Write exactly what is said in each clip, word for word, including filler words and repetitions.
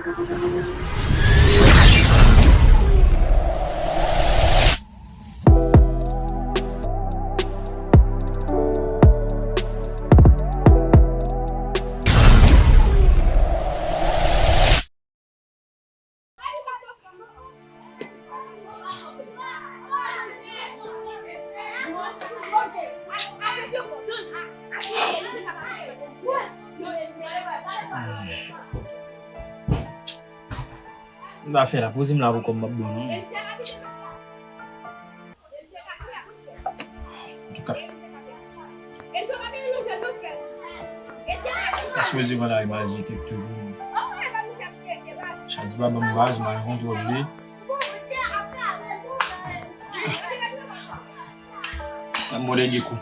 M pa fè la, poze m la pou kòm m ap bon non. Antouka. Espoze pran lari maji kèk tou pou mwen. Chadi pa ban m baz, mwen kontwòl li. Antouka. Nan mode de kou.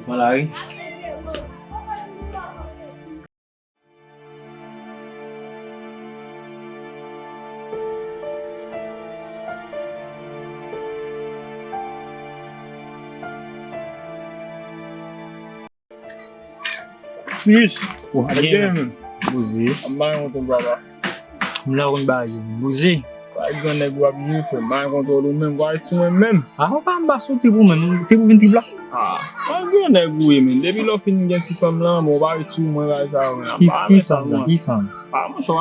Pran lari. Sis. Ou gen men. Bouzi. An bay yon konn papa. M la konn bay yon bouzi. Bay gran nèg w ap jwe frè. M bay yon kontwòl ou menm. Bay sou mwen menm. A ou pa m ba sou trip ou menm. Trip ou vin trip la. A. Bay gran nèg ou ye menm. Depi lè w fin gen ti fanm lan, bon, bay sou mwen bay sa mwen. Ki fanm? Ki fanm? A monchè, w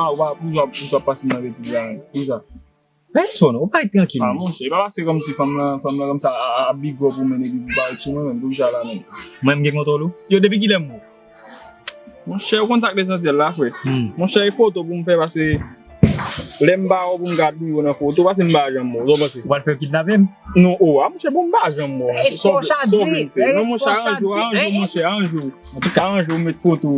ap pase nan betiz la menm. Pou sa. Respon, ou pa trankil. A monchè, e pa pase kòmsi fanm lan, fanm lan kòmsi a, a, a big up ou menm epi pou parèt sou mwen menm, poukisa la menm? Mwen m gen kontwòl ou? Yo, depi kilè m wè w? Monchè, ou konn sa k lesansyèl la, frè? Hmm. Monchè, e foto pou m fè, pase lè m ba w pou m gad nimewo nan foto, pase m pa janm wè w, sa w panse? Ou pral fè kidnape m? Non, o, a monchè, bon, m pa janm wè w. Sa w vle fè? Non, monchè, aranje w, aranje w, monchè, aranje w. Antouka, aranje w, met foto.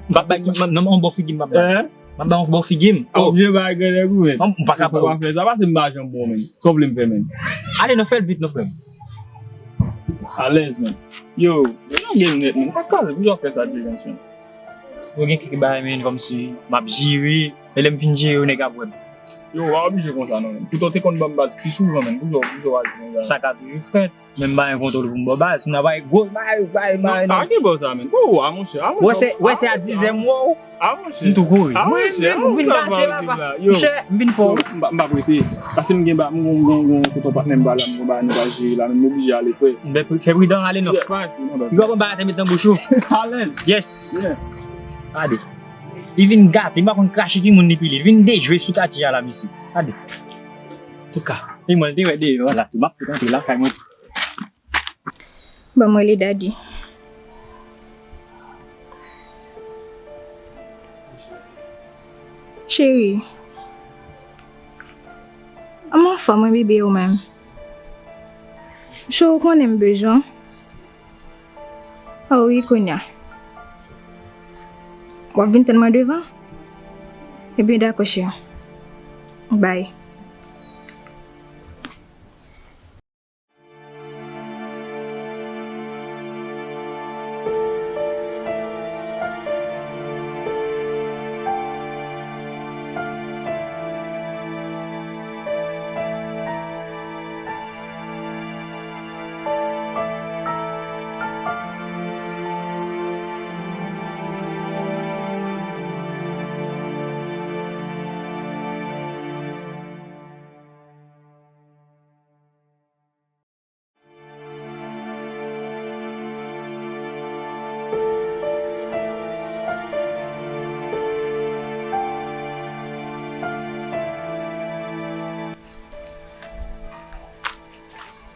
M p ap bay, m, m, non, m ap ba w figi m, m ap bay. M ap ba w figi m. A, oblije bay grandèg ou menm. M pa ka pran. Ou pa fè sa, pase m pa janm bon menm. Sa w vle m fè menm? Ale, non, fè l vit, non, frè m. Alèz menm. Yo, yo gen nèt menm. Sa k pase? Poukisa w fè sa, Jevens menm? Yo gen kèk bagay menm, kòmsi m ap jere. E lè m fin jere yo, nèg ap wè m. Yo, w pa oblije konsa non menm. Poutan w te konn ban m baz pi souvan menm. Poukisa, poukisa w aji konsa? Sa ka toujou fèt. Men m pa gen kontwòl pou m ba w baz. M nan bay gwo bay, bay, bay. Non, a ki bò sa menm? Kou a monchè, a monchè. Wè se, wè se a dizè m wè w. A monchè. M tou kouri. A monchè, mwen menm, ou vin gate papa. Monchè, m vin fò. M pa, m pa prete. Pase m gen ba, m gon, gon, gon, kote yon patnè m ba la, m gon bagay nou ba jere la, men m oblije ale, frè. M fè pridan, ale non. Li pa pran bagay te met nan bouch ou. Alèz. Yes. Gade. Li vin gate, m pa konn krache ki moun li pile. Li vin dejwe sou katye a la, mesye. Gade. Antouka, e mwen te wè deyò la tou, m ap fout antre lakay mwen tou. Ban m rele Daddy. Cheri, m anfòm wi bebe, ou menm? Cho, ou konnen m bezwen w. O wi, kounye a. W ap vin tann mwen devan? Ebyen, dakò, cheri. Bye.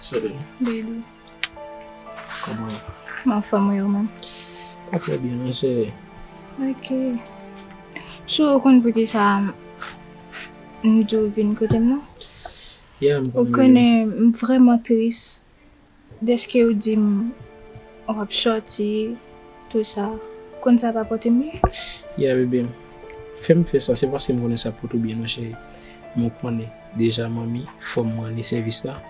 Salut. Baby. Kòman w ye? M anfòm, wi, ou menm? Pa trè byen non, cheri. Ok. So, ou konn poukisa m di w vin kote m non? Yeah, m konnen. Ou konnen, m vrèman tris dèske ou di m w ap sòti, tou sa. Ou konn sa pa pote m byen? Yeah, bebe m. Fè m fè sa, se paske m konnen sa pote w byen non, cheri. Men w konnen, deja manmi fò m rann li sèvis la.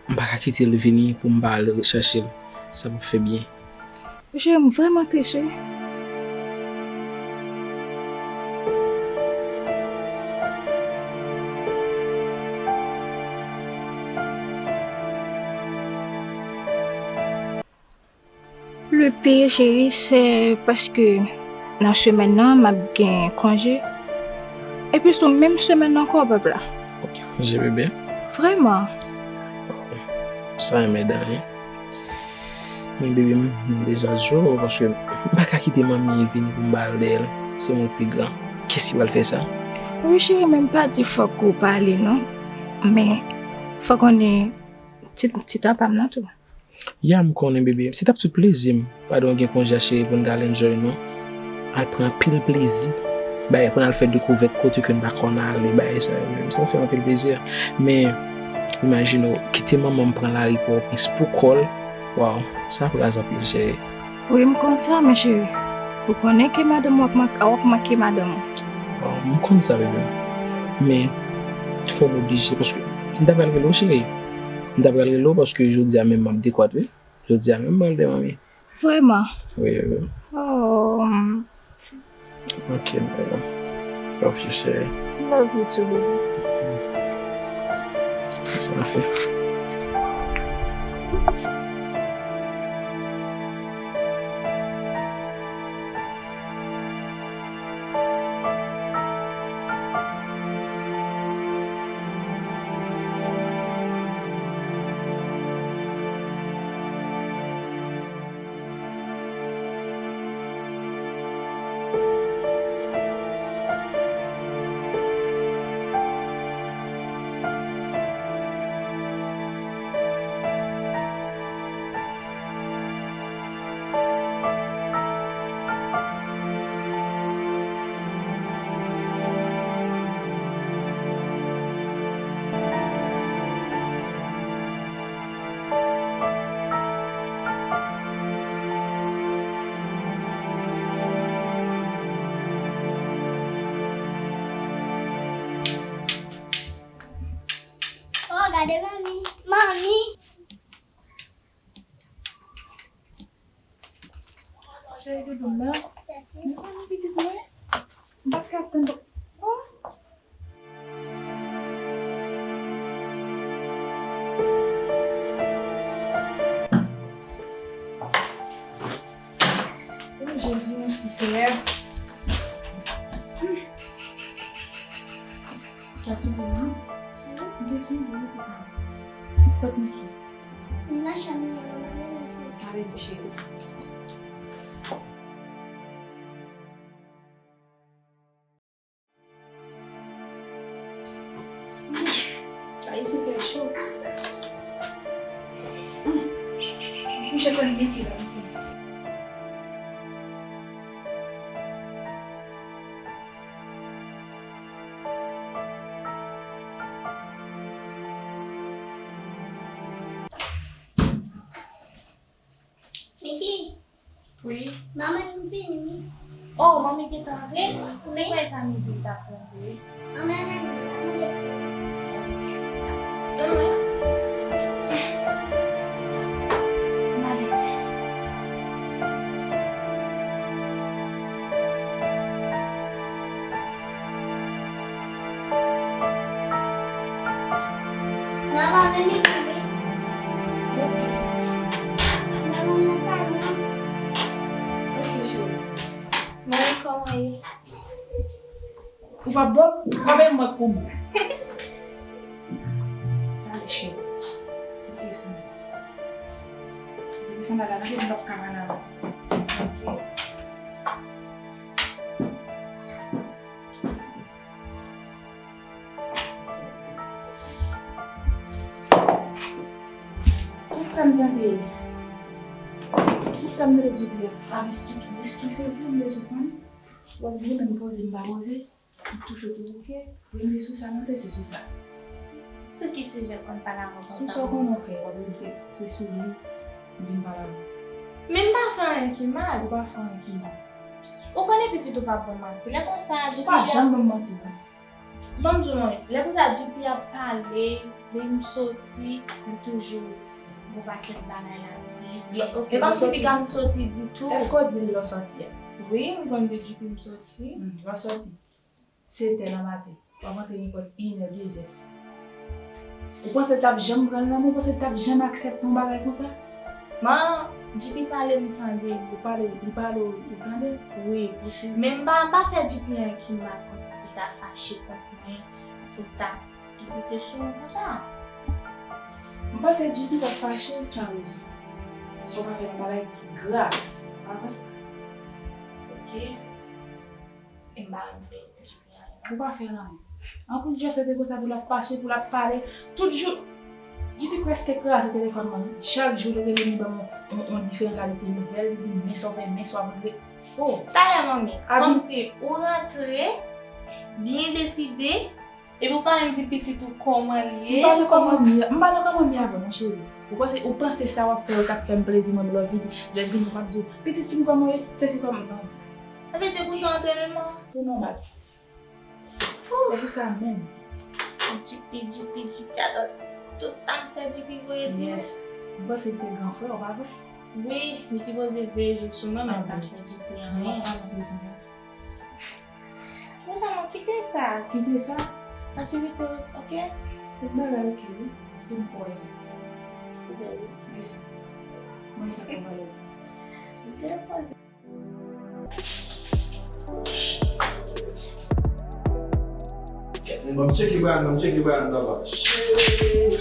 M pa ka kite l vini pou m pa al chache l. Sa p ap fè byen. Cheri, m vrèman tris, wi. Epi cheri, se paske nan semèn nan m ap gen konje. Epi sou menm semèn nan ankò, papa. Ok, konje bebe. Vrèman. Sa renmen dan, wi. Men bebe, m, m deja di w, paske m pa ka kite manmi vini pou m ba l dèyè l. Se mwen ki pi gran. Kiyès ki pral fè sa? Wi, cheri, men m pa di fòk ou pale, non. Men, fòk konnen ti, ti tan pa m nan tou. Ya, m konnen, bebe. Se t ap sou plezi m. Pandan w gen konje a, cheri, pou n t al enjoy nou. Al pran anpil plezi. Bagay pou n al fè dekouvèt kote ke n pa konn ale, bagay sa yo menm. Sa fè m anpil plezi. Men, imajine w, kite manman m pran lari Pòtoprens pou kò l. Waw, sa raz anpil, cheri. Wi, m konn sa, men cheri. Ou konnen ke madanm w ap mank-, w ap manke madanm ou. Waw, m konn sa, bebe. Men, fò m oblije, paske m ta pral rele w, cheri. M ta pral rele w paske jodi a menm m ap dekwat, wi. Jodi a menm m pral dèyè manmi. Vrèman? Wi, wi. Oh. Ok, bebe. Love you, cheri. Love you too, baby. Sa n ap fè. Oh, gade manmi. Manmi! Cheri doudou m nan. Mezanmi pitit mwen. M pa t ka tann. Oh. Oh, Jezi, mèsi Seyè. Sa ti bon, non? M bezwen vini pou pale. Kot Niki? Li nan chanm li an, manman li. Mare m cheri. Ay, isi fè cho. Mwen chèche Niki la, Niki. Niki. Wi. Manman m vini, wi. Oh, manmi gentan antre? Wi. Te kwè e ta midi l t ap rantre. Manman nan vini, la manje pou ou. Donn mwen. M ale. Manman, vin isit, wi. Ok, pitit. Manman, nan salon an. Ok, cheri. Mwen, kòman ye? Ou p ap bon? Ou pa menm mwen pou mwen. Ale, cheri. Ou tris mwen. Se depi sandal la, nan depi m p ap ka pale avè w. Ok. Tout sa m tande, tout sa m tande Djipi ap esplike, èske se vre m bezwen konnen? W ap vin poze m pa poze, m toujou tou bouke, premye sou sa monte se sou sa. Sou ki sijè w konn pale avè w konsa? Sou sa w konnen w fè, w ap vin fè, se sou li m vin pale avè w. Men m pa fè anyen ki mal. Ou pa fè anyen ki mal. Ou konnen pitit ou p ap ban m manti. Lè konsa, Ou pa janm ban m manti non. Ban m di w yon, lè konsa Djipi ap pale, lè m soti, li toujou gon pakèt bagay l ap di. Ok, E kòmsi lè w piga m soti ditou. Èske w di l lè w soti a? Wi, m konn di Djipi m soti. Hmm, lè w soti. Sèt è nan maten. W ap rantre nenpòt inè, dezè. Ou panse l t ap janm pran l nan men? Ou panse l t ap janm aksepte yon bagay konsa? Man, Djipi pale m tande. Ou pale, li pale, ou tande? Wi. Men m pa, m pa fè Djipi anyen ki mal konsa pou l ta fache kont mwen, pou l ta ezite sou mwen konsa. M panse Djipi t ap fache san rezon. Si w pa fè yon bagay ki grav, pa vre? Ok. E m pa menm fè Djipi anyen. Ou pa fè l anyen. Anpil jan se te konsa pou l ap fache, pou l ap pale. Tout jou, Djipi prèske kraze telefòn mwen. Chak jou li rele m, li ban m yon, yon diferan kalite nouvèl, li di m men sa w fè, men sa w ap regle. Oh! Talè manmi, kòmsi ou rantre, byen deside, epi ou pa menm di pitit ou kòman l ye. M pa nan kòman m ye, m pa nan kòman m ye avè w, mon cheri. Ou panse, ou panse sa w ap fè yo t ap fè m plezi, mwen, lè w vini, lè l vini, m p ap di w, pitit fi m kòman w ye, sesi kòman, non. Sa vle di pou sa w antre menm an? Pou nòmal. E pou sa menm. Djipi, Djipi, Djipi, atò, tout sa m fè Djipi voye di m. Yes. M panse se gran frè w, pa vre? Wi, m sipoze veye jou sou mwen, men m pa fè Djipi anyen. Mwen pa anpil konsa. Men sa, mwen kite sa. Kite sa? Aktivite, ok? Tout bagay ok, wi. Tout m kwè sa. Fidèl, wi. Mèsi. Mwen sa konprann. M te poze. Kèt, men ban m tcheke Brian, ban m tcheke Brian dabò. Shit.